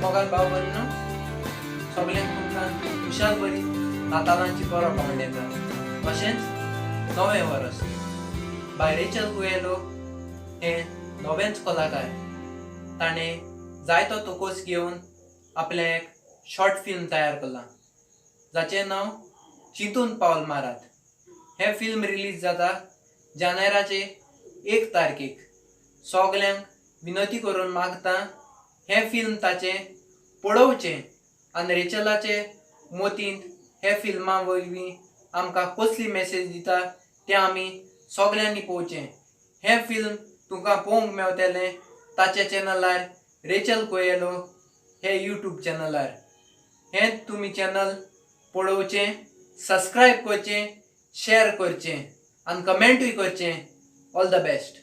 मोगाल भाव भयणींनो, सगल्यांक तुमकां खुशाल बरी नातालांची परब पावंडेता, तशेंच नवें वर्स. बाय रेचल कुयेलो हें नवेंच कलाकार. ताणें जायतो तोकोस घेवन आपलें एक शॉर्ट फिल्म तयार केलां, जाचें नांव चिंतून पावल मारात. हें फिल्म रिलीज जाता जानेराचे 1 तारखेक. सगल्यांक विनंती करून मागता, हें फिल्म ताचें पळोवचें आनी रेचलाचे मोतींत हे फिल्मा वरवीं आमकां कसली मॅसेज दिता तें आमी सगल्यांनी पळोवचें. हें फिल्म तुमकां पळोवंक मेवतलें ताच्या चॅनलार, रेचल कोयलो हे यूट्यूब चॅनलार. हें तुमी चॅनल पळोवचें, सबस्क्रायब करचें, शेअर करचें आनी कमेंटूय करचें. All the best.